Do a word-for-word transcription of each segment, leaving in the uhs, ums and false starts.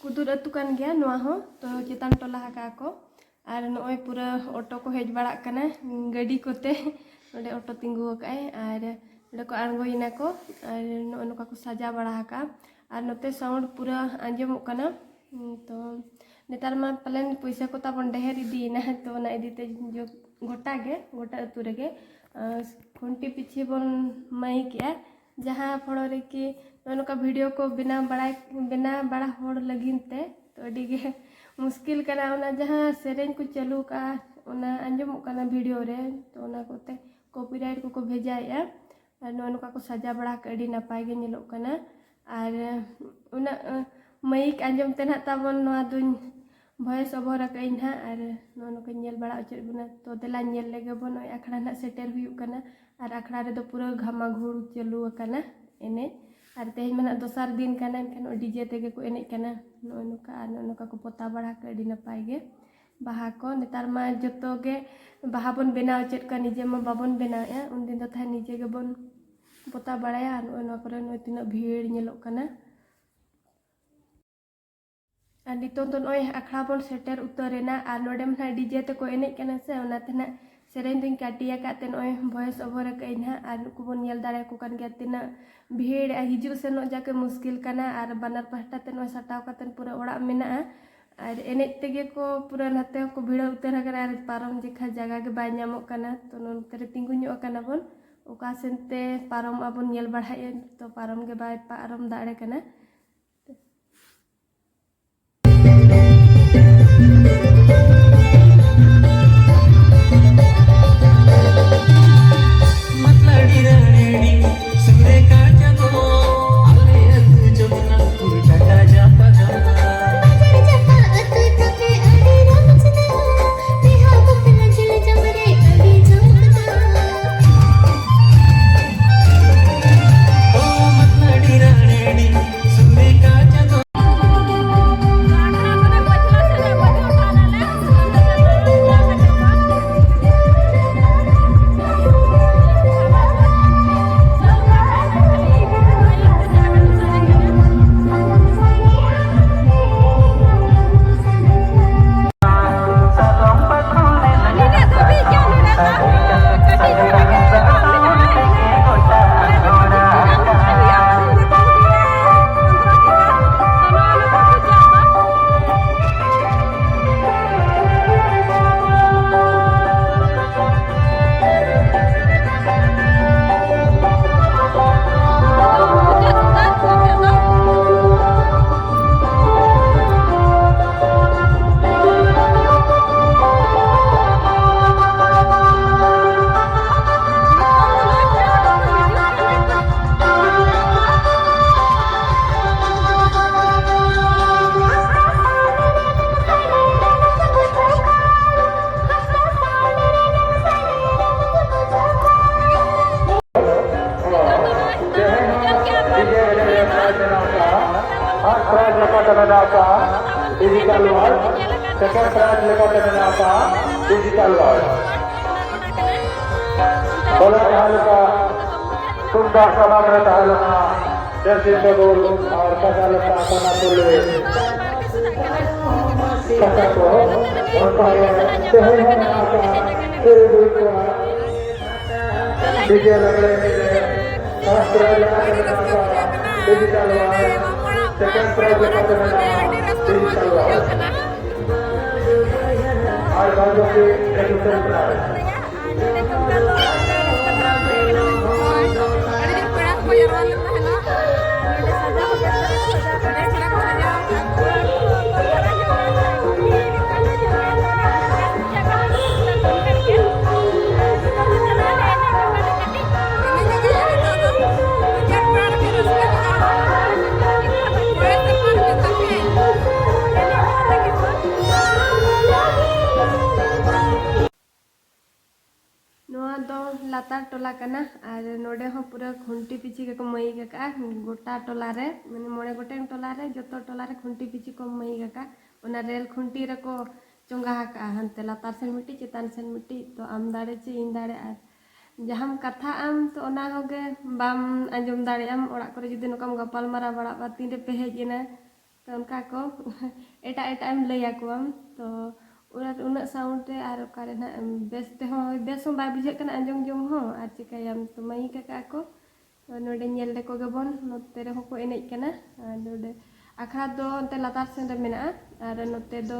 ᱠᱩᱫᱩᱨ ᱟᱹᱛᱩ ᱠᱟᱱ ᱜᱮᱭᱟ ᱱᱚᱣᱟ ᱦᱚᱸ, ᱛᱚ ᱪᱮᱛᱟᱱ ᱴᱚᱞᱟ ᱟᱠᱟᱫᱼᱟ ᱠᱚ᱾ ᱟᱨ ᱱᱚᱜᱼᱚᱭ ᱯᱩᱨᱟᱹ ᱚᱴᱳ ᱠᱚ ᱦᱮᱡ ᱵᱟᱲᱟᱜ ᱠᱟᱱᱟ, ᱜᱟᱹᱰᱤ ᱠᱚᱛᱮ᱾ ᱱᱚᱸᱰᱮ ᱚᱴᱳ ᱛᱤᱸᱜᱩ ᱟᱠᱟᱫᱼᱟᱭ ᱟᱨ ᱱᱚᱸᱰᱮ ᱠᱚ ᱟᱬᱜᱚᱭᱮᱱᱟ ᱠᱚ᱾ ᱟᱨ ᱱᱚᱜᱼᱚ ᱱᱚᱝᱠᱟ ᱠᱚ ᱥᱟᱡᱟᱣ ᱵᱟᱲᱟ ᱟᱠᱟᱫᱼᱟ᱾ ᱟᱨ ᱱᱚᱛᱮ ᱥᱟᱣᱩᱱᱰ ᱯᱩᱨᱟᱹ ᱟᱸᱡᱚᱢᱚᱜ ᱠᱟᱱᱟ᱾ ᱦᱩᱸ, ᱛᱚ ᱱᱮᱛᱟᱨ ᱢᱟ ᱯᱟᱞᱮᱱ ᱯᱚᱭᱥᱟ ᱠᱚ ᱛᱟᱵᱚᱱ ᱰᱷᱮᱨ ᱤᱫᱤᱭᱮᱱᱟ, ᱛᱚ ᱚᱱᱟ ᱤᱫᱤ ᱛᱮ ᱡᱚ-, ᱜᱚᱴᱟ ᱜᱮ, ᱜᱚᱴᱟ ᱟᱹᱛᱩ ᱨᱮᱜᱮ, ᱟᱸ, ᱠᱷᱩᱱᱴᱤ ᱯᱤᱪᱷᱤ ᱵᱚᱱ ᱢᱟᱹᱭᱤᱠᱮᱜᱼᱟ, ᱡᱟᱦᱟᱸ ᱯᱷᱚᱲᱚ ᱨᱮᱠᱤ ᱱᱚᱜᱼᱚ ᱱᱚᱝᱠᱟ ᱵᱷᱤᱰᱤᱭᱳ ᱠᱚ ᱵᱮᱱᱟᱣ ᱵᱟᱲᱟᱭ, ᱵᱮᱱᱟᱣ ᱵᱟᱲᱟ ᱦᱚᱲ ᱞᱟᱹᱜᱤᱫ ᱛᱮ᱾ ᱛᱚ ᱟᱹᱰᱤ ᱜᱮ ᱢᱩᱥᱠᱤᱞ ᱠᱟᱱᱟ, ᱚᱱᱟ ᱡᱟᱦᱟᱸ ᱥᱮᱨᱮᱧ ᱠᱚ ᱪᱟᱹᱞᱩ ᱠᱟᱜᱼᱟ, ᱚᱱᱟ ᱟᱸᱡᱚᱢᱚᱜ ᱠᱟᱱᱟ ᱵᱷᱤᱰᱤᱭᱳ ᱨᱮ, ᱛᱚ ᱚᱱᱟ ᱠᱚᱛᱮ ᱠᱚᱯᱤᱨᱟᱭᱤᱴ ᱠᱚᱠᱚ ᱵᱷᱮᱡᱟᱭᱮᱜᱼᱟ᱾ ᱟᱨ ᱱᱚᱜᱼᱚ ᱱᱚᱝᱠᱟ ᱠᱚ ᱥᱟᱡᱟᱣ ᱵᱟᱲᱟ ᱠᱟᱜᱼᱟ, ᱟᱹᱰᱤ ᱱᱟᱯᱟᱭ ᱜᱮ ᱧᱮᱞᱚᱜ ᱠᱟᱱᱟ᱾ ᱟᱨ ᱩᱱᱟᱹᱜ, ᱟᱸ, ᱢᱟᱹᱭᱤᱠ ᱟᱸᱡᱚᱢ ᱛᱮ ᱱᱟᱦᱟᱜ ᱛᱟᱵᱚᱱ ᱱᱚᱣᱟ ᱫᱩᱧ ᱵᱷᱚᱭᱮᱥ ᱳᱵᱷᱟᱨ ᱟᱠᱟᱫᱟᱹᱧ ᱱᱟᱦᱟᱜ, ᱟᱨ ᱱᱚᱜᱼᱚ ᱱᱚᱝᱠᱟᱧ ᱧᱮᱞ ᱵᱟᱲᱟ ᱦᱚᱪᱚᱭᱮᱫ ᱵᱚᱱᱟ᱾ ᱛᱚ ᱫᱮᱞᱟ ᱧᱮᱞ ᱞᱮᱜᱮ ᱵᱚᱱ, ᱱᱚᱜᱼᱚᱭ ᱟᱠᱷᱲᱟ ᱱᱟᱦᱟᱜ ᱥᱮᱴᱮᱨ ᱦᱩᱭᱩᱜ ᱠᱟᱱᱟ, ᱟᱨ ᱟᱠᱷᱲᱟ ᱨᱮᱫᱚ ᱯᱩᱨᱟᱹ ᱜᱷᱟᱢᱟᱜᱷᱩᱲ ᱪᱟᱹᱞᱩ ᱟᱠᱟᱱᱟ ᱮᱱᱮᱡ᱾ ᱟᱨ ᱛᱮᱦᱮᱧ ᱢᱟ ᱱᱟᱦᱟᱜ ᱫᱚᱥᱟᱨ ᱫᱤᱱ ᱠᱟᱱᱟ, ᱮᱱᱠᱷᱟᱱ ᱱᱚᱜᱼᱚᱭ ᱰᱤᱡᱮ ᱛᱮᱜᱮ ᱠᱚ ᱮᱱᱮᱡ ᱠᱟᱱᱟ᱾ ᱱᱚᱜᱼᱚ ᱱᱚᱝᱠᱟ, ᱟᱨ ᱱᱚᱜᱼᱚ ᱱᱚᱝᱠᱟ ᱠᱚ ᱯᱚᱛᱟᱣ ᱵᱟᱲᱟ ᱠᱟᱜᱼᱟ, ᱟᱹᱰᱤ ᱱᱟᱯᱟᱭ ᱜᱮ᱾ ᱵᱟᱦᱟ ᱠᱚ ᱱᱮᱛᱟᱨ ᱢᱟ ᱡᱚᱛᱚ ᱜᱮ ᱵᱟᱦᱟ ᱵᱚᱱ ᱵᱮᱱᱟᱣ ᱦᱚᱪᱚᱭᱮᱫ ᱠᱚᱣᱟ, ᱱᱤᱡᱮ ᱢᱟ ᱵᱟᱵᱚᱱ ᱵᱮᱱᱟᱣᱮᱫᱼᱟ᱾ ᱩᱱᱫᱤᱱ ᱫᱚ ᱛᱟᱦᱮᱸᱫ ᱱᱤᱡᱮ ᱜᱮᱵᱚᱱ ᱯᱚᱛᱟᱣ ᱵᱟᱲᱟᱭᱟ᱾ ᱟᱨ ᱱᱚᱜᱼᱚᱭ ᱱᱚᱣᱟ ᱠᱚᱨᱮ ᱱᱚᱜᱼᱚᱭ ᱛᱤᱱᱟᱹᱜ ᱵᱷᱤᱲ ᱧᱮᱞᱚᱜ ᱠᱟᱱᱟ᱾ ᱟᱨ ᱱᱤᱛᱚᱝ ᱫᱚ ᱱᱚᱜᱼᱚᱭ ᱟᱠᱷᱲᱟ ᱵᱚᱱ ᱥᱮᱴᱮᱨ ᱩᱛᱟᱹᱨ ᱮᱱᱟ, ᱟᱨ ᱱᱚᱰᱮ ᱢᱟ ᱱᱟᱦᱟᱜ ᱰᱤᱡᱮ ᱛᱮᱠᱚ ᱮᱱᱮᱡ ᱠᱟᱱᱟ ᱥᱮ, ᱚᱱᱟᱛᱮ ᱱᱟᱦᱟᱜ ᱥᱮᱨᱮᱧ ᱫᱚᱧ ᱠᱟᱹᱴᱤ ᱟᱠᱟᱫ ᱛᱮ ᱱᱚᱜᱼᱚᱭ ᱵᱷᱚᱭᱮᱥ ᱳᱵᱷᱟᱨ ᱟᱠᱟᱫ ᱟᱹᱧ ᱱᱟᱦᱟᱜ᱾ ᱟᱨ ᱱᱩᱠᱩ ᱵᱚᱱ ᱧᱮᱞ ᱫᱟᱲᱮᱭᱟᱠᱚ ᱠᱟᱱ ᱜᱮᱭᱟ, ᱛᱤᱱᱟᱹᱜ ᱵᱷᱤᱲ, ᱟᱨ ᱦᱤᱡᱩᱜ ᱥᱮᱱᱚᱜ ᱡᱟᱠᱮ ᱢᱩᱥᱠᱤᱞ ᱠᱟᱱᱟ, ᱟᱨ ᱵᱟᱱᱟᱨ ᱯᱟᱦᱴᱟ ᱛᱮ ᱱᱚᱜᱼᱚᱭ ᱥᱟᱴᱟᱣ ᱠᱟᱛᱮ ᱯᱩᱨᱟᱹ ᱚᱲᱟᱜ ᱢᱮᱱᱟᱜᱼᱟ᱾ ᱟᱨ ᱮᱱᱮᱡ ᱛᱮᱜᱮ ᱠᱚ ᱯᱩᱨᱟᱹ ᱱᱟᱛᱮ ᱦᱚᱸᱠᱚ ᱵᱷᱤᱲᱟᱹᱣ ᱩᱛᱟᱹᱨ ᱟᱠᱟᱱᱟ, ᱟᱨ ᱯᱟᱨᱚᱢ ᱡᱮᱠᱷᱟ ᱡᱟᱭᱜᱟ ᱜᱮ ᱵᱟᱭ ᱧᱟᱢᱚᱜ ᱠᱟᱱᱟ᱾ ᱛᱚ ᱱᱚᱱᱛᱮ ᱨᱮ ᱛᱤᱸᱜᱩ ᱧᱚᱜ ᱟᱠᱟᱱᱟ ᱵᱚᱱ, ᱚᱠᱟ ᱥᱮᱱ ᱛᱮ ᱯᱟᱨᱚᱢᱚᱜᱼᱟ ᱵᱚᱱ ᱧᱮᱞ ᱵᱟᱲᱟᱭᱮᱫᱼᱟ, ᱛᱚ ᱯᱟᱨᱚᱢ ᱜᱮ ᱵᱟᱭ ᱯᱟᱨᱚᱢ ᱫᱟᱲᱮ ᱠᱟᱱᱟ᱾ ᱯᱷᱟᱥᱴ ᱯᱨᱟᱭᱤᱡᱽ ᱞᱮᱠᱟᱛᱮ ᱢᱮᱱᱟᱜ ᱟᱠᱟᱫᱼᱟ ᱰᱤᱡᱤᱴᱟᱞ ᱣᱟᱨᱞᱰ, ᱥᱮᱠᱮᱱᱰ ᱯᱨᱟᱭᱤᱡᱽ ᱞᱮᱠᱟᱛᱮ ᱢᱮᱱᱟᱜ ᱟᱠᱟᱫᱼᱟ ᱰᱤᱡᱤᱴᱟᱞ ᱣᱟᱨᱞᱰ᱾ ᱦᱚᱞᱟ ᱡᱟᱦᱟᱸ ᱞᱮᱠᱟ ᱛᱩᱢᱫᱟᱜ ᱴᱟᱢᱟᱠ ᱨᱮ ᱛᱟᱦᱮᱸ ᱞᱮᱱᱟ ᱡᱟᱹᱥᱛᱤ ᱥᱟᱹᱜᱩᱱ ᱟᱨ ᱠᱟᱛᱷᱟ ᱞᱮᱠᱟ ᱠᱟᱱᱟ ᱠᱚᱞᱮ ᱠᱟᱛᱷᱟ ᱠᱚ, ᱚᱱᱠᱟ ᱜᱮ ᱛᱮᱦᱮᱧ ᱦᱚᱸ ᱢᱮᱱᱟᱜ ᱟᱠᱟᱫ ᱥᱮᱨᱮᱧ ᱠᱚᱣᱟᱜ ᱰᱤᱡᱮ ᱞᱟᱜᱽᱲᱮ ᱮᱱᱮᱡ ᱨᱮ ᱯᱷᱟᱥᱴ ᱯᱨᱟᱭᱤᱡᱽ ᱞᱮᱠᱟᱛᱮ ᱢᱮᱱᱟᱜ ᱟᱠᱟᱫ ᱰᱤᱡᱤᱴᱟᱞ ᱣᱟᱨᱞᱰ, ᱥᱮᱠᱮᱱᱰ ᱯᱨᱟᱭᱤᱡᱽ ᱞᱮᱠᱟᱛᱮ ᱢᱮᱱᱟᱜᱼᱟ ᱰᱤᱡᱤᱴᱟᱞ ᱣᱟᱨᱞᱰ᱾ ᱟᱨ ᱵᱟᱫ ᱵᱟᱹᱠᱤ ᱮᱰᱩᱠᱮᱥᱚᱱ ᱯᱨᱟᱭᱤᱡᱽ᱾ ᱱᱚᱣᱟ ᱫᱚ ᱞᱟᱛᱟᱨ ᱴᱚᱞᱟ ᱠᱟᱱᱟ ᱟᱨ ᱱᱚᱰᱮ ᱦᱚᱸ ᱯᱩᱨᱟᱹ ᱠᱷᱩᱱᱴᱤ ᱯᱤᱪᱷᱤ ᱜᱮᱠᱚ ᱢᱟᱹᱭᱤᱠ ᱟᱠᱟᱫᱼᱟ᱾ ᱜᱚᱴᱟ ᱴᱚᱞᱟ ᱨᱮ, ᱢᱟᱱᱮ, ᱢᱚᱬᱮ ᱜᱚᱴᱮᱱ ᱴᱚᱞᱟ ᱨᱮ, ᱡᱚᱛᱚ ᱴᱚᱞᱟ ᱨᱮ ᱠᱷᱩᱱᱴᱤ ᱯᱤᱪᱷᱤ ᱠᱚ ᱢᱟᱹᱭᱤᱠ ᱟᱠᱟᱫᱼᱟ᱾ ᱚᱱᱟ ᱨᱮᱞ ᱠᱷᱩᱱᱴᱤ ᱨᱮᱠᱚ ᱪᱚᱸᱜᱟ ᱟᱠᱟᱫᱼᱟ, ᱦᱟᱱᱛᱮ ᱞᱟᱛᱟᱨ ᱥᱮᱱ ᱢᱤᱫᱴᱤᱡ, ᱪᱮᱛᱟᱱ ᱥᱮᱱ ᱢᱤᱫᱴᱤᱡ᱾ ᱛᱚ ᱟᱢ ᱫᱟᱲᱮ ᱪᱮ ᱤᱧ ᱫᱟᱲᱮ, ᱟᱨ ᱡᱟᱦᱟᱸᱢ ᱠᱟᱛᱷᱟᱜ ᱟᱢ, ᱛᱚ ᱚᱱᱟ ᱦᱚᱸᱜᱮ ᱵᱟᱢ ᱟᱸᱡᱚᱢ ᱫᱟᱲᱮᱭᱟᱜ ᱟᱢ᱾ ᱚᱲᱟᱜ ᱠᱚᱨᱮ ᱡᱩᱫᱤ ᱱᱚᱝᱠᱟᱢ ᱜᱟᱯᱟᱞ ᱢᱟᱨᱟᱣ ᱵᱟᱲᱟᱜᱼᱟ, ᱛᱤᱱᱨᱮ ᱯᱮ ᱦᱮᱡ ᱮᱱᱟ, ᱛᱚ ᱚᱱᱠᱟ ᱠᱚ ᱮᱴᱟᱜ ᱮᱴᱟᱜ ᱮᱢ ᱞᱟᱹᱭ ᱟᱠᱚᱣᱟᱢ᱾ ᱛᱚ ᱩᱱᱟᱹᱜ, ᱩᱱᱟᱹᱜ ᱥᱟᱣᱩᱱᱰ ᱨᱮ ᱟᱨ ᱚᱠᱟᱨᱮ ᱱᱟᱦᱟᱜ ᱵᱮᱥ ᱛᱮᱦᱚᱸ, ᱵᱮᱥ ᱦᱚᱸ ᱵᱟᱭ ᱵᱩᱡᱷᱟᱹᱜ ᱠᱟᱱᱟ ᱟᱸᱡᱚᱢ ᱡᱚᱝ ᱦᱚᱸ, ᱟᱨ ᱪᱤᱠᱟᱹᱭᱟᱢ? ᱛᱚ ᱢᱟᱹᱭᱤᱠ ᱟᱠᱟᱫᱼᱟ ᱠᱚ᱾ ᱛᱚ ᱱᱚᱰᱮ ᱧᱮᱞ ᱞᱮᱠᱚ ᱜᱮᱵᱚᱱ, ᱱᱚᱛᱮ ᱨᱮᱦᱚᱸ ᱠᱚ ᱮᱱᱮᱡ ᱠᱟᱱᱟ᱾ ᱟᱨ ᱱᱚᱰᱮ ᱟᱠᱷᱲᱟ ᱫᱚ ᱚᱱᱛᱮ ᱞᱟᱛᱟᱨ ᱥᱮᱱ ᱨᱮ ᱢᱮᱱᱟᱜᱼᱟ, ᱟᱨ ᱱᱚᱛᱮ ᱫᱚ,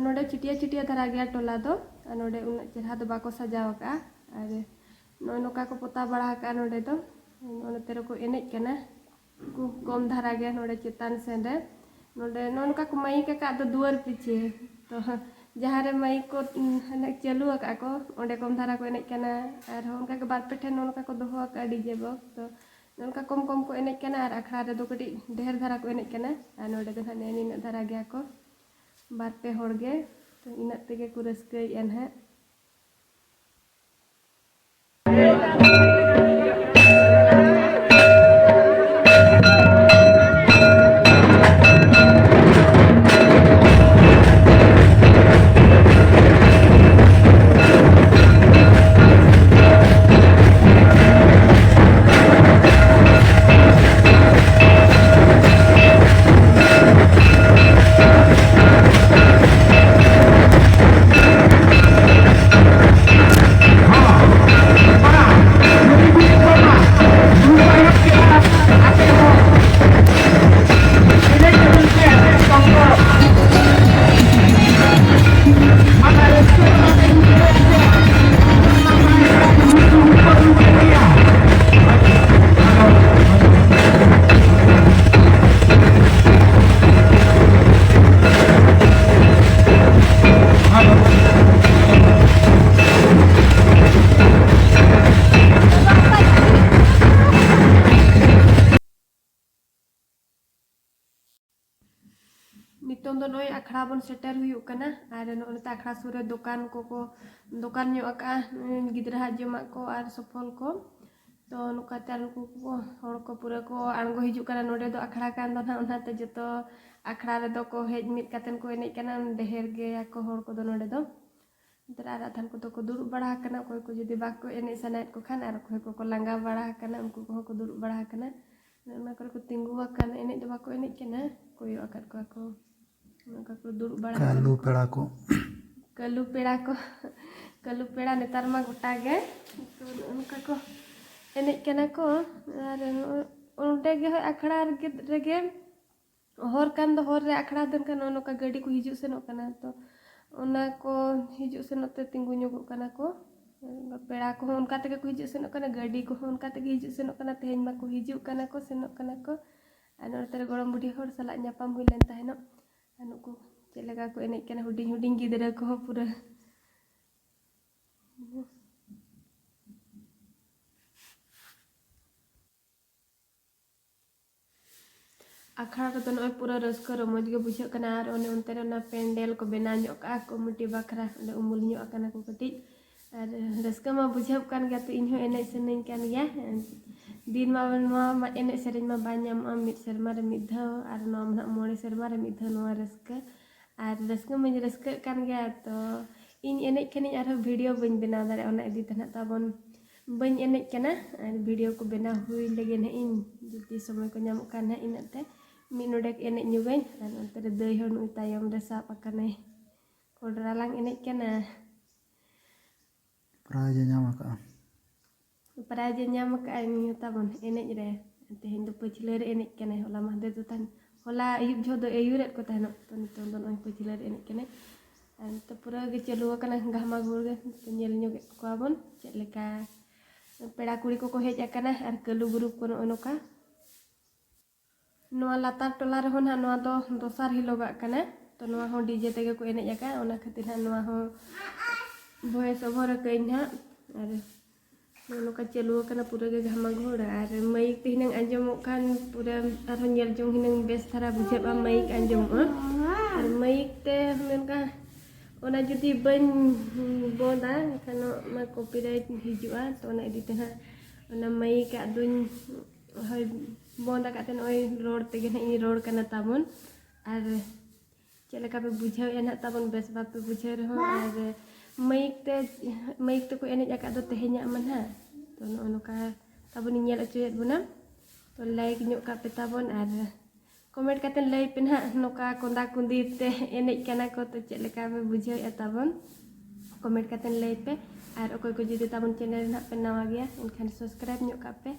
ᱱᱚᱰᱮ ᱪᱤᱴᱭᱟᱹ ᱪᱤᱴᱭᱟᱹ ᱫᱷᱟᱨᱟ ᱜᱮᱭᱟ ᱴᱚᱞᱟ ᱫᱚ, ᱟᱨ ᱱᱚᱰᱮ ᱩᱱᱟᱹᱜ ᱪᱮᱦᱨᱟ ᱫᱚ ᱵᱟᱠᱚ ᱥᱟᱡᱟᱣ ᱟᱠᱟᱫᱼᱟ᱾ ᱟᱨ ᱱᱚᱜᱼᱚᱭ ᱱᱚᱝᱠᱟ ᱠᱚ ᱯᱚᱛᱟᱣ ᱵᱟᱲᱟ ᱟᱠᱟᱫᱼᱟ ᱱᱚᱰᱮ ᱫᱚ, ᱱᱚᱛᱮ ᱨᱮᱠᱚ ᱮᱱᱮᱡ ᱠᱟᱱᱟ᱾ ᱠᱚ ᱠᱚᱢ ᱫᱷᱟᱨᱟ ᱜᱮᱭᱟ ᱱᱚᱰᱮ ᱪᱮᱛᱟᱱ ᱥᱮᱱ ᱨᱮ᱾ ᱱᱚᱰᱮ ᱱᱚᱜᱼᱚ ᱱᱚᱝᱠᱟ ᱠᱚ ᱢᱟᱭᱤᱠ ᱟᱠᱟᱫ ᱫᱚ ᱫᱩᱣᱟᱹᱨ ᱯᱤᱪᱷᱮ᱾ ᱛᱚ ᱡᱟᱦᱟᱸ ᱨᱮ ᱢᱟᱭᱤᱠ ᱠᱚ, ᱩᱸ, ᱦᱟᱱᱮ ᱪᱟᱹᱞᱩ ᱟᱠᱟᱫ ᱠᱚ, ᱚᱸᱰᱮ ᱠᱚᱢ ᱫᱷᱟᱨᱟ ᱠᱚ ᱮᱱᱮᱡ ᱠᱟᱱᱟ᱾ ᱟᱨᱦᱚᱸ ᱚᱱᱠᱟ ᱜᱮ ᱵᱟᱨ ᱯᱮ ᱴᱷᱮᱱ ᱱᱚᱜᱼᱚ ᱱᱚᱝᱠᱟ ᱠᱚ ᱫᱚᱦᱚ ᱟᱠᱟᱫᱼᱟ ᱰᱤᱡᱮ ᱵᱚᱠᱥ᱾ ᱛᱚ ᱱᱚᱜᱼᱚ ᱱᱚᱝᱠᱟ ᱠᱚᱢ ᱠᱚᱢ ᱠᱚ ᱮᱱᱮᱡ ᱠᱟᱱᱟ ᱟᱨ ᱟᱠᱷᱲᱟ ᱨᱮᱫᱚ ᱠᱟᱹᱴᱤᱡ ᱰᱷᱮᱨ ᱫᱷᱟᱨᱟ ᱠᱚ ᱮᱱᱮᱡ ᱠᱟᱱᱟ᱾ ᱟᱨ ᱱᱚᱰᱮ ᱫᱚ ᱱᱟᱦᱟᱜ ᱱᱮᱜᱼᱮ ᱱᱤᱱᱟᱹᱜ ᱫᱷᱟᱨᱟ ᱜᱮᱭᱟ ᱠᱚ, ᱵᱟᱨ ᱯᱮ ᱦᱚᱲ ᱜᱮ᱾ ᱛᱚ ᱤᱱᱟᱹᱜ ᱛᱮᱜᱮ ᱠᱚ ᱨᱟᱹᱥᱠᱟᱹᱭᱮᱫᱼᱟ ᱱᱟᱦᱟᱜ᱾ ᱱᱤᱛᱚᱝ ᱫᱚ ᱱᱚᱜᱼᱚᱭ ᱟᱠᱷᱲᱟ ᱵᱚᱱ ᱥᱮᱴᱮᱨ ᱦᱩᱭᱩᱜ ᱠᱟᱱᱟ, ᱟᱨ ᱱᱚᱜᱼᱚᱭ ᱱᱚᱛᱮ ᱟᱠᱷᱲᱟ ᱥᱩᱨ ᱨᱮ ᱫᱚᱠᱟᱱ ᱠᱚᱠᱚ ᱫᱚᱠᱟᱱ ᱧᱚᱜ ᱟᱠᱟᱫᱼᱟ, ᱜᱤᱫᱽᱨᱟᱹᱣᱟᱜ ᱡᱚᱢᱟᱜ ᱠᱚ ᱟᱨ ᱥᱚᱯᱷᱚᱞ ᱠᱚ᱾ ᱛᱚ ᱱᱚᱝᱠᱟᱛᱮ ᱟᱨ ᱩᱱᱠᱩ ᱠᱚ ᱦᱚᱲ ᱠᱚ ᱯᱩᱨᱟᱹ ᱠᱚ ᱟᱬᱜᱚ ᱦᱤᱡᱩᱜ ᱠᱟᱱᱟ᱾ ᱱᱚᱰᱮ ᱫᱚ ᱟᱠᱷᱲᱟ ᱠᱟᱱ ᱫᱚ ᱱᱟᱦᱟᱜ, ᱚᱱᱟᱛᱮ ᱡᱚᱛᱚ ᱟᱠᱷᱲᱟ ᱨᱮᱫᱚ ᱠᱚ ᱦᱮᱡ ᱢᱤᱫ ᱠᱟᱛᱮᱱ ᱠᱚ ᱮᱱᱮᱡ ᱠᱟᱱᱟ᱾ ᱰᱷᱮᱨ ᱜᱮᱭᱟ ᱠᱚ ᱦᱚᱲ ᱠᱚᱫᱚ ᱱᱚᱰᱮ ᱫᱚ᱾ ᱱᱮᱛᱟᱨ ᱟᱨ ᱟᱫᱷᱟᱱ ᱠᱚᱫᱚ ᱠᱚ ᱫᱩᱲᱩᱵ ᱵᱟᱲᱟ ᱟᱠᱟᱱᱟ, ᱚᱠᱚᱭ ᱠᱚ ᱡᱩᱫᱤ ᱵᱟᱠᱚ ᱮᱱᱮᱡ ᱥᱟᱱᱟᱭᱮᱫ ᱠᱚ ᱠᱷᱟᱱ, ᱟᱨ ᱚᱠᱚᱭ ᱠᱚᱠᱚ ᱞᱟᱸᱜᱟ ᱵᱟᱲᱟ ᱟᱠᱟᱱᱟ, ᱩᱱᱠᱩ ᱠᱚᱦᱚᱸ ᱠᱚ ᱫᱩᱲᱩᱵ ᱵᱟᱲᱟ ᱟᱠᱟᱱᱟ᱾ ᱚᱱᱟ ᱠᱚᱨᱮ ᱠᱚ ᱛᱤᱸᱜᱩ ᱟᱠᱟᱱ, ᱮᱱᱮᱡ ᱫᱚ ᱵᱟᱠᱚ ᱮᱱᱮᱡ ᱠᱟᱱᱟ, ᱠᱚᱭᱚᱜ ᱟᱠᱟᱫ ᱠᱚᱣᱟ ᱠᱚ᱾ ᱚᱱᱠᱟ ᱠᱚ ᱫᱩᱲᱩᱵ ᱵᱟᱲᱟ ᱟᱠᱟᱱᱟ ᱠᱟᱹᱞᱩ ᱠᱚ᱾ ᱯᱮᱲᱟ ᱠᱚ᱾ ᱠᱟᱹᱞᱩ ᱯᱮᱲᱟ ᱠᱚ᱾ ᱠᱟᱹᱞᱩ ᱯᱮᱲᱟ ᱱᱮᱛᱟᱨ ᱢᱟ ᱜᱚᱴᱟ ᱜᱮ᱾ ᱛᱚ ᱱᱚᱜᱼᱚ ᱱᱚᱝᱠᱟ ᱠᱚ ᱮᱱᱮᱡ ᱠᱟᱱᱟ ᱠᱚ᱾ ᱟᱨ ᱱᱚᱜᱼᱚᱭ ᱚᱸᱰᱮ ᱜᱮ ᱦᱳᱭ ᱟᱠᱷᱲᱟ ᱨᱮᱜᱮ, ᱨᱮᱜᱮ ᱦᱚᱨ ᱠᱟᱱ ᱫᱚ, ᱦᱚᱨ ᱨᱮ ᱟᱠᱷᱲᱟ ᱫᱚ ᱮᱱᱠᱷᱟᱱ ᱱᱚᱜᱼᱚ ᱱᱚᱝᱠᱟ ᱜᱟᱹᱰᱤ ᱠᱚ ᱦᱤᱡᱩᱜ ᱥᱮᱱᱚᱜ ᱠᱟᱱᱟ᱾ ᱛᱚ ᱚᱱᱟ ᱠᱚ ᱦᱤᱡᱩᱜ ᱥᱮᱱᱚᱜ ᱛᱮ ᱛᱤᱸᱜᱩ ᱧᱚᱜᱚᱜ ᱠᱟᱱᱟ ᱠᱚ᱾ ᱯᱮᱲᱟ ᱠᱚᱦᱚᱸ ᱚᱱᱠᱟ ᱛᱮᱜᱮ ᱠᱚ ᱦᱤᱡᱩᱜ ᱥᱮᱱᱚᱜ ᱠᱟᱱᱟ, ᱜᱟᱹᱰᱤ ᱠᱚᱦᱚᱸ ᱚᱱᱠᱟ ᱛᱮᱜᱮ ᱦᱤᱡᱩᱜ ᱥᱮᱱᱚᱜ ᱠᱟᱱᱟ᱾ ᱛᱮᱦᱮᱧ ᱢᱟᱠᱚ ᱦᱤᱡᱩᱜ ᱠᱟᱱᱟ ᱠᱚ, ᱥᱮᱱᱚᱜ ᱠᱟᱱᱟ ᱠᱚ᱾ ᱟᱨ ᱱᱚᱛᱮ ᱨᱮ ᱜᱚᱲᱚᱢ ᱵᱩᱰᱷᱤ ᱦᱚᱲ ᱥᱟᱞᱟᱜ ᱧᱟᱯᱟᱢ ᱦᱩᱭ ᱞᱮᱱ ᱛᱟᱦᱮᱱᱚᱜ᱾ ᱟᱨ ᱱᱩᱠᱩ ᱪᱮᱫ ᱞᱮᱠᱟ ᱠᱚ ᱮᱱᱮᱡ ᱠᱟᱱᱟ, ᱦᱩᱰᱤᱧ ᱦᱩᱰᱤᱧ ᱜᱤᱫᱽᱨᱟᱹ ᱠᱚᱦᱚᱸ ᱯᱩᱨᱟᱹ᱾ ᱟᱠᱷᱲᱟ ᱨᱮᱫᱚ ᱱᱚᱜᱼᱚᱭ ᱯᱩᱨᱟᱹ ᱨᱟᱹᱥᱠᱟᱹ ᱨᱚᱢᱚᱡᱽ ᱜᱮ ᱵᱩᱡᱷᱟᱹᱜ ᱠᱟᱱᱟ᱾ ᱟᱨ ᱚᱱᱮ ᱚᱱᱛᱮ ᱨᱮ ᱚᱱᱟ ᱯᱮᱱᱰᱮᱞ ᱠᱚ ᱵᱮᱱᱟᱣ ᱧᱚᱜ ᱠᱟᱜᱼᱟ ᱠᱚᱢᱤᱴᱤ ᱵᱟᱠᱷᱨᱟ, ᱚᱸᱰᱮ ᱩᱢᱩᱞ ᱧᱚᱜ ᱟᱠᱟᱱᱟ ᱠᱚ ᱠᱟᱹᱴᱤᱡ᱾ ᱟᱨ ᱨᱟᱹᱥᱠᱟᱹ ᱢᱟ ᱵᱩᱡᱷᱟᱹᱜ ᱠᱟᱱ ᱜᱮᱭᱟ, ᱛᱚ ᱤᱧ ᱦᱚᱸ ᱮᱱᱮᱡ ᱥᱟᱱᱟᱧ ᱠᱟᱱ ᱜᱮᱭᱟ᱾ ᱫᱤᱱ ᱢᱟ ᱱᱚᱣᱟ ᱢᱟ ᱮᱱᱮᱡ ᱥᱮᱨᱮᱧ ᱢᱟ ᱵᱟᱝ ᱧᱟᱢᱚᱜᱼᱟ, ᱢᱤᱫ ᱥᱮᱨᱢᱟ ᱨᱮ ᱢᱤᱫ ᱫᱷᱟᱣ, ᱟᱨ ᱱᱚᱣᱟ ᱢᱟ ᱱᱟᱦᱟᱜ ᱢᱚᱬᱮ ᱥᱮᱨᱢᱟ ᱨᱮ ᱢᱤᱫ ᱫᱷᱟᱣ ᱱᱚᱣᱟ ᱨᱟᱹᱥᱠᱟᱹ᱾ ᱟᱨ ᱨᱟᱹᱥᱠᱟᱹ ᱢᱟᱧ ᱨᱟᱹᱥᱠᱟᱹᱜ ᱠᱟᱱ ᱜᱮᱭᱟ, ᱛᱚ ᱤᱧ ᱮᱱᱮᱡ ᱠᱷᱟᱱᱤᱧ ᱟᱨᱦᱚᱸ ᱵᱷᱤᱰᱤᱭᱳ ᱵᱟᱹᱧ ᱵᱮᱱᱟᱣ ᱫᱟᱲᱮᱭᱟᱜᱼᱟ, ᱚᱱᱟ ᱤᱫᱤ ᱛᱮ ᱱᱟᱦᱟᱜ ᱛᱟᱵᱚᱱ ᱵᱟᱹᱧ ᱮᱱᱮᱡ ᱠᱟᱱᱟ᱾ ᱟᱨ ᱵᱷᱤᱰᱤᱭᱳ ᱠᱚ ᱵᱮᱱᱟᱣ ᱦᱩᱭ ᱞᱮᱜᱮ ᱱᱟᱦᱟᱜ ᱤᱧ, ᱡᱩᱫᱤ ᱥᱚᱢᱚᱭ ᱠᱚ ᱧᱟᱢᱚᱜ ᱠᱷᱟᱱ ᱱᱟᱦᱟᱜ ᱤᱱᱟᱹᱜ ᱛᱮ ᱢᱤᱫ ᱱᱚᱰᱮᱠ ᱮᱱᱮᱡ ᱧᱚᱜᱟᱹᱧ᱾ ᱟᱨ ᱚᱱᱛᱮ ᱨᱮ ᱫᱟᱹᱭ ᱦᱚᱸ ᱱᱩᱭ ᱛᱟᱭᱚᱢ ᱨᱮ ᱥᱟᱵ ᱟᱠᱟᱱᱟᱭ, ᱠᱚᱰᱨᱟ ᱞᱟᱝ ᱮᱱᱮᱡ ᱠᱟᱱᱟ᱾ ᱯᱨᱟᱭᱤᱡᱽ ᱮ ᱧᱟᱢ ᱟᱠᱟᱫᱼᱟ᱾ ᱯᱨᱟᱭᱤᱡᱽ ᱮ ᱧᱟᱢ ᱟᱠᱟᱫᱼᱟ ᱱᱤᱭᱟᱹ ᱛᱟᱵᱚᱱ ᱮᱱᱮᱡ ᱨᱮ᱾ ᱛᱮᱦᱮᱧ ᱫᱚ ᱯᱟᱹᱪᱷᱞᱟᱹ ᱨᱮ ᱮᱱᱮᱡ ᱠᱟᱱᱟᱭ᱾ ᱦᱚᱞᱟ ᱢᱟᱦᱫᱮᱨ ᱫᱚ ᱛᱟᱦᱮᱱ, ᱦᱚᱞᱟ ᱟᱹᱭᱩᱵ ᱡᱚᱦᱚᱜ ᱫᱚ ᱟᱹᱭᱩᱨᱮᱫ ᱠᱚ ᱛᱟᱦᱮᱱᱚᱜ, ᱛᱚ ᱱᱤᱛᱚᱝ ᱫᱚ ᱱᱚᱜᱼᱚᱭ ᱯᱟᱹᱪᱷᱞᱟᱹ ᱨᱮ ᱮᱱᱮᱡ ᱠᱟᱱᱟᱭ᱾ ᱟᱨ ᱱᱤᱛᱚᱜ ᱯᱩᱨᱟᱹ ᱜᱮ ᱪᱟᱹᱞᱩ ᱟᱠᱟᱱᱟ ᱜᱷᱟᱢᱟ ᱜᱷᱩᱲ ᱜᱮ᱾ ᱱᱤᱛᱚᱜ ᱧᱮᱞ ᱧᱚᱜᱮᱫ ᱠᱚᱣᱟ ᱵᱚᱱ ᱪᱮᱫ ᱞᱮᱠᱟ ᱯᱮᱲᱟ ᱠᱩᱲᱤ ᱠᱚᱠᱚ ᱦᱮᱡ ᱟᱠᱟᱱᱟ ᱟᱨ ᱠᱟᱹᱞᱩ ᱜᱩᱨᱩᱯ ᱠᱚ ᱱᱚᱜᱼᱚ ᱱᱚᱝᱠᱟ᱾ ᱱᱚᱣᱟ ᱞᱟᱛᱟᱨ ᱴᱚᱞᱟ ᱨᱮᱦᱚᱸ ᱱᱟᱦᱟᱜ ᱱᱚᱣᱟ ᱫᱚ ᱫᱚᱥᱟᱨ ᱦᱤᱞᱳᱜᱟᱜ ᱠᱟᱱᱟ, ᱛᱚ ᱱᱚᱣᱟ ᱦᱚᱸ ᱰᱤᱡᱮ ᱛᱮᱜᱮ ᱠᱚ ᱮᱱᱮᱡ ᱟᱠᱟᱫᱼᱟ, ᱚᱱᱟ ᱠᱷᱟᱹᱛᱤᱨ ᱱᱟᱦᱟᱜ ᱱᱚᱣᱟ ᱦᱚᱸ ᱵᱷᱚᱭᱮᱥ ᱳᱵᱷᱟᱨ ᱟᱠᱟᱫᱟᱹᱧ ᱱᱟᱦᱟᱜ᱾ ᱟᱨ ᱱᱚᱜᱼᱚ ᱱᱚᱝᱠᱟ ᱪᱟᱹᱞᱩ ᱟᱠᱟᱱᱟ ᱯᱩᱨᱟᱹ ᱜᱮ ᱜᱷᱟᱢᱟ ᱜᱷᱳᱲᱟ᱾ ᱟᱨ ᱢᱟᱭᱤᱠ ᱛᱮ ᱦᱤᱱᱟᱹᱝ ᱟᱸᱡᱚᱢᱚᱜ ᱠᱷᱟᱱ ᱯᱩᱨᱟᱹ ᱟᱨᱦᱚᱸ ᱧᱮᱞ ᱡᱚᱝ ᱦᱤᱱᱟᱹᱝ ᱵᱮᱥ ᱫᱷᱟᱨᱟ ᱵᱩᱡᱷᱟᱹᱜᱼᱟ, ᱢᱟᱭᱤᱠ ᱟᱸᱡᱚᱢᱚᱜᱼᱟ᱾ ᱟᱨ ᱢᱟᱭᱤᱠ ᱛᱮ ᱢᱮᱱᱠᱷᱟᱱ ᱚᱱᱟ ᱡᱩᱫᱤ ᱵᱟᱹᱧ ᱵᱚᱱᱫᱟ, ᱮᱱᱠᱷᱟᱱ ᱱᱚᱣᱟ ᱢᱟ copyright ᱦᱤᱡᱩᱜᱼᱟ᱾ ᱛᱚ ᱚᱱᱟ ᱤᱫᱤ ᱛᱮ ᱱᱟᱦᱟᱜ ᱚᱱᱟ ᱢᱟᱭᱤᱠ ᱟᱜ ᱫᱚᱧ ᱦᱳᱭ ᱵᱚᱱᱫ ᱟᱠᱟᱫ ᱛᱮ ᱱᱚᱜᱼᱚᱭ ᱨᱚᱲ ᱛᱮᱜᱮ ᱱᱟᱦᱟᱜ ᱤᱧ ᱨᱚᱲ ᱠᱟᱱᱟ ᱛᱟᱵᱚᱱ᱾ ᱟᱨ ᱪᱮᱫ ᱞᱮᱠᱟ ᱯᱮ ᱵᱩᱡᱷᱟᱹᱣᱮᱫᱼᱟ ᱱᱟᱦᱟᱜ ᱛᱟᱵᱚᱱ, ᱵᱮᱥ ᱵᱟᱯᱮ ᱵᱩᱡᱷᱟᱹᱣ ᱨᱮᱦᱚᱸ, ᱟᱨ ᱢᱟᱭᱤᱠ ᱛᱮ, ᱢᱟᱭᱤᱠ ᱛᱮᱠᱚ ᱮᱱᱮᱡ ᱟᱠᱟᱫ ᱫᱚ ᱛᱮᱦᱮᱧᱟᱜ ᱢᱟ ᱱᱟᱦᱟᱜ᱾ ᱛᱚ ᱱᱚᱜᱼᱚ ᱱᱚᱝᱠᱟ ᱛᱟᱵᱚᱱᱤᱧ ᱧᱮᱞ ᱦᱚᱪᱚᱭᱮᱫ ᱵᱚᱱᱟ᱾ ᱛᱚ like ᱧᱚᱜ ᱠᱟᱜ ᱯᱮ ᱛᱟᱵᱚᱱ ᱟᱨ comment ᱠᱟᱛᱮ ᱞᱟᱹᱭ ᱯᱮ ᱱᱟᱦᱟᱜ, ᱱᱚᱝᱠᱟ ᱠᱚᱸᱫᱟ ᱠᱩᱸᱫᱤ ᱛᱮ ᱮᱱᱮᱡ ᱠᱟᱱᱟ ᱠᱚ, ᱛᱚ ᱪᱮᱫ ᱞᱮᱠᱟ ᱯᱮ ᱵᱩᱡᱷᱟᱹᱣᱮᱫᱼᱟ ᱛᱟᱵᱚᱱ, comment ᱠᱟᱛᱮ ᱞᱟᱹᱭ ᱯᱮ᱾ ᱟᱨ ᱚᱠᱚᱭ ᱠᱚ ᱡᱩᱫᱤ ᱛᱟᱵᱚᱱ channel ᱨᱮ ᱱᱟᱦᱟᱜ ᱯᱮ ᱱᱟᱣᱟ ᱜᱮᱭᱟ, ᱮᱱᱠᱷᱟᱱ subscribe ᱧᱚᱜ ᱠᱟᱜ ᱯᱮ᱾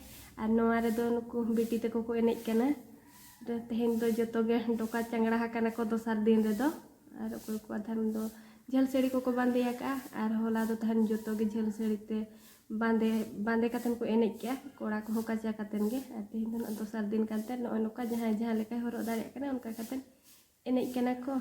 ᱟᱨ ᱱᱚᱣᱟ ᱨᱮᱫᱚ ᱱᱩᱠᱩ ᱵᱤᱴᱤ ᱛᱟᱠᱚ ᱠᱚ ᱮᱱᱮᱡ ᱠᱟᱱᱟ᱾ ᱛᱮᱦᱮᱧ ᱫᱚ ᱡᱚᱛᱚ ᱜᱮ ᱰᱚᱠᱟ ᱪᱟᱝᱲᱟ ᱟᱠᱟᱱᱟ ᱠᱚ ᱫᱚᱥᱟᱨ ᱫᱤᱱ ᱨᱮᱫᱚ᱾ ᱟᱨ ᱚᱠᱚᱭ ᱠᱚ ᱟᱫᱷᱟᱱ ᱫᱚ ᱡᱷᱟᱹᱞ ᱥᱟᱹᱲᱤ ᱠᱚᱠᱚ ᱵᱟᱸᱫᱮ ᱟᱠᱟᱫᱼᱟ, ᱟᱨ ᱦᱚᱞᱟ ᱫᱚ ᱛᱟᱦᱮᱱ ᱡᱚᱛᱚ ᱜᱮ ᱡᱷᱟᱹᱞ ᱥᱟᱹᱲᱤ ᱛᱮ ᱵᱟᱸᱫᱮ, ᱵᱟᱸᱫᱮ ᱠᱟᱛᱮᱱ ᱠᱚ ᱮᱱᱮᱡ ᱠᱮᱜᱼᱟ, ᱠᱚᱲᱟ ᱠᱚᱦᱚᱸ ᱠᱟᱪᱟ ᱠᱟᱛᱮᱱ ᱜᱮ᱾ ᱟᱨ ᱛᱮᱦᱮᱧ ᱫᱚ ᱱᱟᱜ ᱫᱚᱥᱟᱨ ᱫᱤᱱ ᱠᱟᱱᱛᱮ ᱱᱚᱜᱼᱚᱭ ᱱᱚᱝᱠᱟ ᱡᱟᱦᱟᱸᱭ ᱡᱟᱦᱟᱸ ᱞᱮᱠᱟᱭ ᱦᱚᱨᱚᱜ ᱫᱟᱲᱮᱭᱟᱜ ᱠᱟᱱᱟ, ᱚᱱᱠᱟ ᱠᱟᱛᱮᱱ ᱮᱱᱮᱡ ᱠᱟᱱᱟ ᱠᱚ᱾